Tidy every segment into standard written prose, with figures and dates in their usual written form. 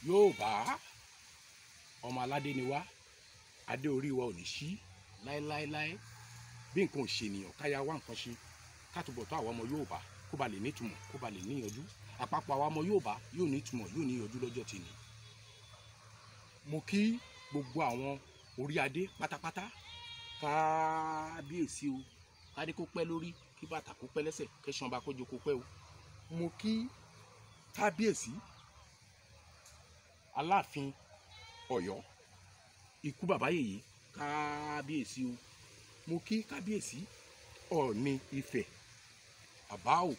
Yorùbá ọmọ aládé ni wá, adé orí wa ò ní ṣí láéláéláé. Bí nǹkan ò ṣe ènìyàn, káyà wá nǹkan ṣe ká túbọ̀ tó àwọn ọmọ Yorùbá kó ba lè nítumọ̀, kó ba lè níyanjú. Àpapọ̀ àwọn ọmọ Yorùbá yóò nítumọ̀, yóò níyanjú lọ́jọ́ tèmi. Mo kí gbogbo àwọn orí adé pátápátá, kábíyèsí o, kádé kó pẹ́ lórí, kí bàtà kó pẹ́ lẹ́sẹ̀, kẹ́sàn ọba kó jókòó pẹ́ o. Mo kí kábíyèsí Aláàfin Ọ̀yọ́, ikú bàbá yèyé, kábíyèsí o. Mo kí kábíyèsí Ọọ̀ni Ifẹ̀, bàbá o,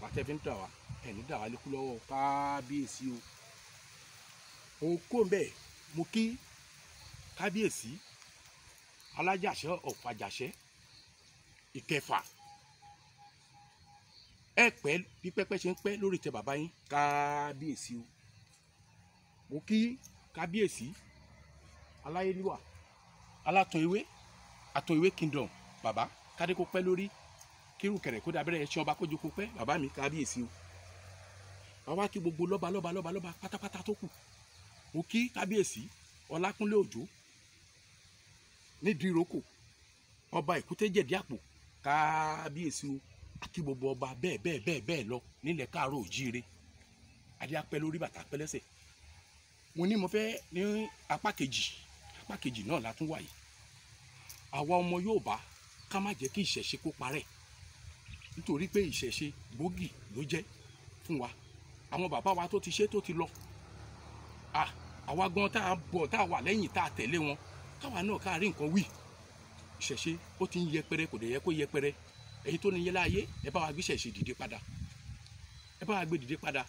bàtẹ́ fi ń dà wá, ẹ̀ní dà wá lékú lọ́wọ́, kábíyèsí o. Mo kó ń bẹ́ẹ̀, mo kí kábíyèsí Alájàṣẹ́ Ọ̀fàjàṣẹ́ ìkẹfà, ẹ pẹ́ bí pẹ́pẹ́ ṣe ń pẹ́ lórí tẹ bàbá yín, kábíyèsí o. Mo kí kábíyèsí Aláyélúwà Alátọ̀ìwé, Àtọ̀ìwé kingdom, bàbá kádé kó pẹ́ lórí, kírù kẹ̀rẹ̀ kó dábẹ́rẹ́ ẹṣin ọba kójú kó pẹ́, bàbá mi kábíyèsí o. Bàbá kí gbogbo lọ́ba lọ́ba lọ́ba lọ́ba pátápátá tó kù. Mo kí kábíyèsí Ọlákúnlé Òjó nídìí ìrókò, ọba Èkúté jẹ̀dí àpò, kábíyèsí o. Àti gbogbo ọba bẹ́ẹ̀ bẹ́ẹ̀ bẹ́ẹ̀ bẹ́ẹ̀ lọ nílẹ̀ káàárọ̀ òjíire. Adé apẹ́ lórí, bàtà pẹ́ lẹ́sẹ̀. Mo ní mo fẹ́ ní apá kejì, apá kejì náà la tún wà yìí. Àwa ọmọ Yorùbá ká má jẹ́ kí ìṣẹ̀ṣe kó parẹ́, nítorí pé ìṣẹ̀ṣe gbòógì ló jẹ́ fún wa. Àwọn bàbá wa tó ti ṣe tó ti lọ, àwa gan tá a bọ̀, tá a wà lẹ́yìn, tá a tẹ̀lé wọn, káwa náà ká rí nǹkan wí. Ìṣẹ̀ṣe ó ti ń yẹpẹrẹ, kò dẹ̀ yẹ kó yẹpẹrẹ. Èyí tó níyẹn láàyè, ẹ bá wa gbé ìṣẹ̀ṣe dìde padà, ẹ bá wa gbé dìde padà.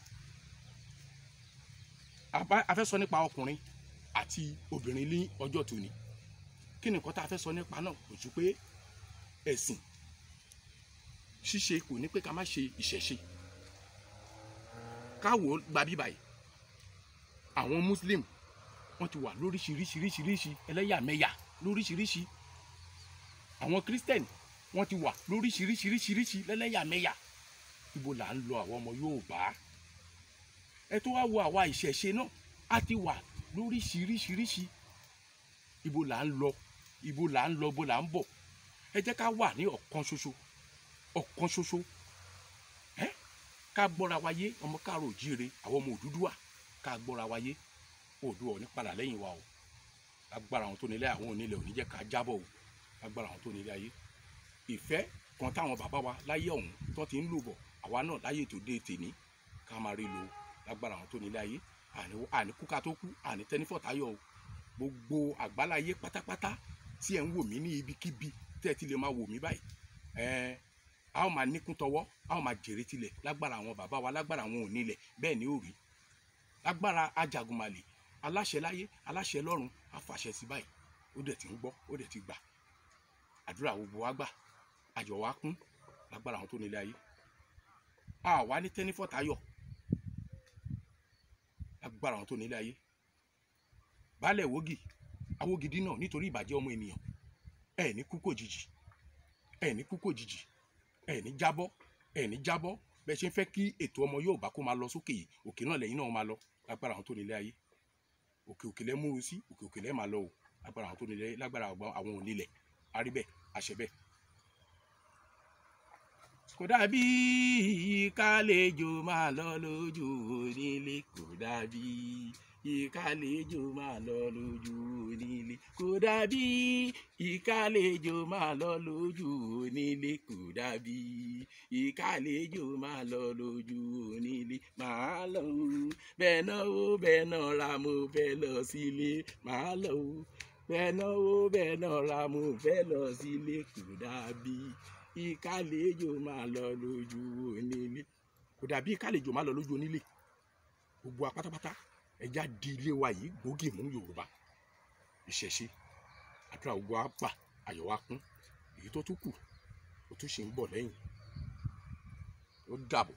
A fẹ́ sọ nípa ọkùnrin àti obìnrin ní ọjọ́ tòní. Kí ni nǹkan tá a fẹ́ sọ nípa náà? Kò ju pé ẹ̀sìn ṣíṣe kò ní pé ká má ṣe ìṣẹ̀ṣe. Ká wò ó gba bíbá yìí, àwọn Muslim wọ́n ti wà lóríṣiríṣiríṣiríṣi ẹlẹ́yàmẹ̀yà lóríṣiríṣi. Àwọn Christian wọ́n ti wà lóríṣiríṣiríṣiríṣi lẹ́lẹ́yàmẹ̀yà. Ibo là ń lọ àwọn ọmọ Yorùbá? Ẹ tó wá wo àwa ìṣẹ̀ṣe náà, a ti wà lóríṣiríṣiríṣi. Ibo là ń lọ? Ibo là ń lọ? Ibo là ń bọ̀? Ẹ jẹ́ ká wà ní ọ̀kan ṣoṣo, ọ̀kan ṣoṣo. Ẹ ká gbọ́ra wa yé, ọmọ káàró òjíire, àwọn ọmọ Odùduwà, ká gbọ́ra wa yé. Oòduà ò ní padà lẹ́yìn wa o. Agbára àwọn tó nílé, àwọn onílẹ̀ ò ní jẹ́ ká jábọ̀ o. Agbára àwọn tó nílé ayé, ìfẹ́ kan táwọn bàbá wa láyé ọ̀hún tó ti ń lò bọ̀, àwa náà láyé tó dé tèní ká máa rí lò. Lágbára àwọn tó nílé ayé, àní kú ká tó kú, àní tẹ́nífọ̀táyọ̀ o. Gbogbo àgbáláyé pátápátá tí ẹ̀ ń wò mí ní ibikíbi tẹ́ ẹ ti lè máa wò mí báyìí, ẹ̀ a ó máa níkún tọwọ́, a ó máa jèrè tilẹ̀ lágbára àwọn bàbá wa, lágbára àwọn onílẹ̀. Bẹ́ẹ̀ ni ó rí lágbára Ajagunmalè, aláṣẹ láyé, aláṣẹ lọ́run. Á fàṣẹ sí báyìí, ó dẹ̀ ti ń gbọ́, ó dẹ̀ ti gbà. Àdúrà gbogbo wa gbà, ayọ̀ wa kún lágbára àwọn tó nílé ayé. A wà ní tẹ́nífọ̀táyọ̀ lágbára àwọn tó nílé ayé. Baálẹ̀ wógì awógidí náà, nítorí ìbàjẹ́ ọmọ ènìyàn, ẹ ní kú kò jìjì, ẹ ní kú kò jìjì, ẹ ní jábọ́, ẹ ní jábọ́. Bẹ́ẹ̀ ṣe ń fẹ́ kí ètò ọmọ Yorùbá kó máa lọ sókè yìí, òkè náà lẹ́yìn náà máa lọ lágbára àwọn tó nílé ayé. Òkè òkè lẹ́ múru sí, òkè òkè lẹ́ máa lọ o lágbára àwọn tó nílé ayé, lágbára àwọn onílẹ̀. Àríbẹ̀ àṣẹ bẹ́ẹ̀. Kò dàbí ìkàlejò máa lọ lójú onílé, kò dàbí ìkàlejò máa lọ lójú onílé, kò dàbí ìkàlejò máa lọ lójú onílé, kò dàbí ìkàlejò máa lọ lójú onílé. Máa lọ o, bẹ́ẹ̀ náwó bẹ́ẹ̀ náà ra, mo fẹ́ lọ sílé. Máa lọ o, bẹ́ẹ̀ náwó bẹ́ẹ̀ náà ra, mo fẹ́ lọ sílé. Kò dàbí ìkàlejò máa lọ lójú onílé, kò dàbí ìkàlejò máa lọ lójú onílé. Gbogbo wa pátápátá, ẹja di ilé wa yìí gbòógì mú. Yorùbá, ìṣẹ̀ṣe, àdúrà gbogbo wa gbà, ayọ̀ wa kún. Èyí tó tún kù ó tún ṣe ń bọ̀ lẹ́yìn. Ó dàbọ̀.